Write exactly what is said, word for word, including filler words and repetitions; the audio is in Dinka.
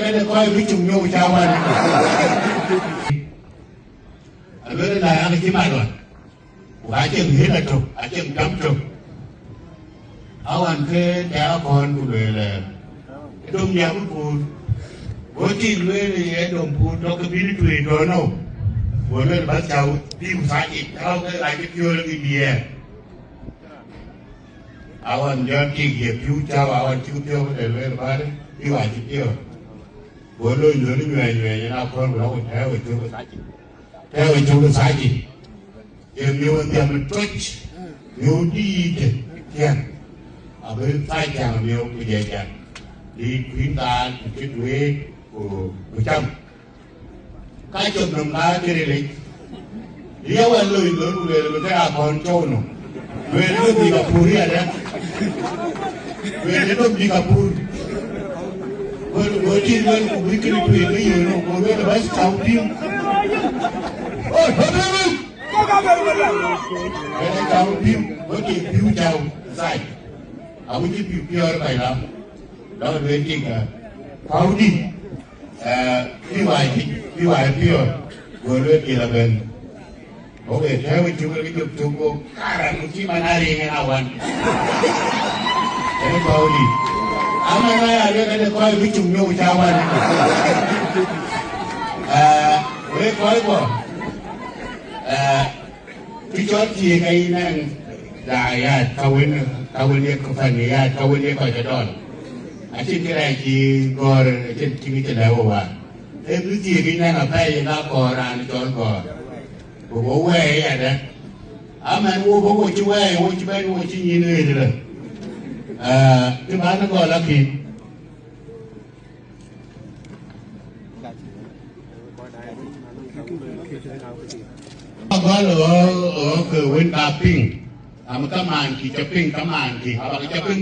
Kënë kɔc bï cuŋ nyɔu cä wän. Aluel la yak cï mat ɣɔn. Ku acïn hil atök, acïn jam tök. Awan ke tɛ̈ akɔn ku lueel, ë, dom diäk puur. Go tik lueel ye dom puur tök ke bïn tueei tɔ̈ nou. Go lueel bäth cäu pïu thacic, cäu ke acï piöör ke diɛɛr. Awan jɔ tik ye pïu cäu, awan cï piɔ̈u ke lueel bäri, pïu acï piɔ̈u. Go lony lony nyuɛɛny nyuɛɛny, yen akɔn ku lɔ ku tɛ̈ɛ̈u ë cök ë thacic. Tɛ̈ɛ̈u ë cök ë thacic. Ye miök ë dhiam ë toc, miök dïït thiäŋ. Abï thac thiäŋ miök ku jɛ jam. Dïït kuïn dhaal ku cït wëët ku, ku cam. Ka cop nɔm ka këril yic. Ye wɛn loi loi ku lueel bï ke akɔn cɔu nɔm. Lueel bï bïk apur yadë. Lueel bï bïk apur. Go, go tik lueel ku bï kënë tueŋ ke yöök nɔm. Go lueel bäth cäu pïu. Oh, tɔ̈ bï bï. Kënë cäu pïu, go tik pïu cäu thac. Awïc cï pïu piɔ̈ɔ̈r kɔc lam. Lɔ lueel tik, ë, pau dï. Ë, pïu acï, pïu acï piɔ̈ɔ̈r. Go lueel tik abɛn. Go ke tɛ̈ɛ̈u ë cök ke jop tök go karan ku cï man a riŋ en awan. Kënë pau dï. Aman aya lueel kënë kɔc bï cuŋ nyɔu cä wän. Ë, wek kɔc kɔ. Ë, Kë cɔl thiëëk ayï nɛn, ya, ya, ka wën, ka wën ye këpɛ̈n, ya, ka wën ye kɔc ke dɔl. Acïn kërɛɛc cï gɔ̈ɔ̈r, acïn cïn kë cï lɛ̈k we wäär. Ee bï thiëëk ayï nɛn apɛi yen akɔɔr raan cɔl gɔ̈ɔ̈r. Ku bɔ̈ wɛɛi yadë. Amɛn wo bɔ̈ wo cï wɛɛi, wo cï bɛ̈n, wo cï nyïïn ɣet rë. Aa, kë bän gɔl akïn. Agɔl ɣɔ̈k, ɣɔ̈k ke wën ka piŋ. Am kamaan kï ca piŋ, kamaan kï, abak ca piŋ.